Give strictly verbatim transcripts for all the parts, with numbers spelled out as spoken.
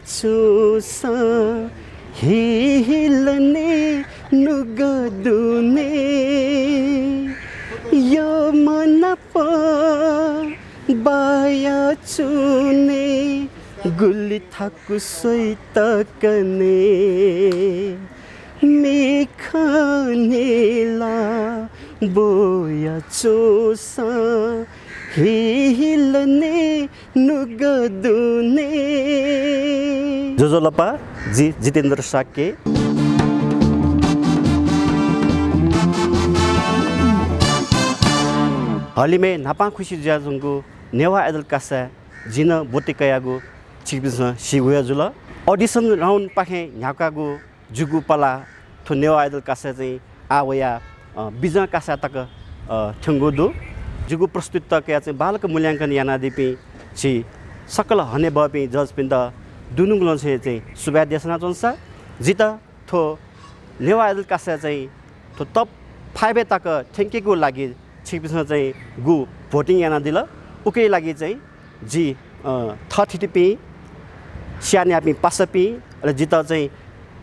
च्वंसां हिहिलने नुगः दुने, यःम्ह नाप बाया च्वने, गुलि थाकु स्वइत कने। मिखा न्हिला ब्वया च्वंसां हिहिलने नुगः दुने। ज्वजलपा, जि जितेन्द्र शाक्य। हलिमय् न्हापां खुसि जुयाच्वंगु नेवाः आइडल कासाय् जिं नं ब्वति कयागु छिकपिन्सं सीगु हे जुल। Audition round पाखें न्ह्याकागु जिगु पलाः थ्व नेवाः आइडल कासाय् चाहिँ आः वयाः, अ, बिजं कासाय् तक, अ, थ्यंगु दु। जिगु प्रस्तुतित कयाः चाहिँ बांलाक मूल्यांकन यानादीपिं झी सकल हनेबहःपिं जजपिन्त दुनुगलंनिसें चाहिँ सुभाय् देछानाच्वनासा, जितः थ्व नेवाः आइडल कासाय् चाहिँ थ्व top five-य् तक थ्यंकेगु लागि छिकपिन्सं चाहिँ गु voting यानादिल, उकिया लागि चाहिँ जि, अ, थःथितिपिं, स्यानापिं पासापिं, अले जितः चाहिँ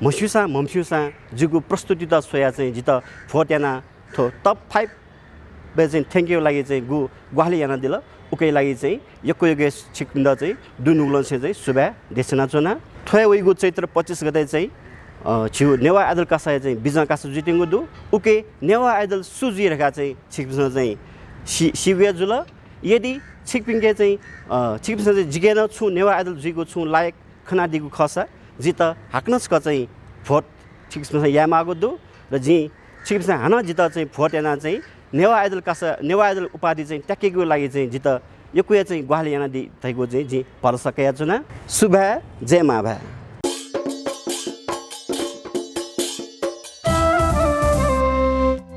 म्हस्यूसां म्हमस्यूसां जिगु प्रस्तुतित स्वयाः चाहिँ जितः vote यानाः थ्व top five-य् चाहिँ थ्यंकेगु लागि चाहिँ गु ग्वाहालि यानादिल, उकिया लागि चाहिँ यक्व यक्व छिकपिन्त चाहिँ दुनुगलंनिसें चाहिँ सुभाय् देछानाच्वना। थ्व हे वइगु चैत्र पच्चिस गते चाहिँ, अ, झीगु नेवाः आइडल कासाय् चाहिँ बिजं कासा जुइत्यंगु दु। उकी नेवाः आइडल सु जुइ धकाः चाहिँ छिकपिन्सं चाहिँ सी-, सीगु हे जुल। यदि छिकपिन्के चाहिँ, अ, छिकपिन्सं चाहिँ जिके नं छुं नेवाः आइडल जुइगु छुं लायक खनादीगु खःसा, जितः हाकनं छकः चाहिँ vote छिकपिन्सं यायेमाःगु दु। र जिं छिकपिन्सं हानं जितः चाहिँ vote यानाः चाहिँ नेवाः आइडल कासा, नेवाः आइडल उपाधि चाहिँ त्याकेगु लागि चाहिँ जितः यक्व हे चाहिँ ग्वाहालि यानादी धइगु चाहिँ जिं भरोसा कयाच्वना। सुभाय्, जय मांभाय्।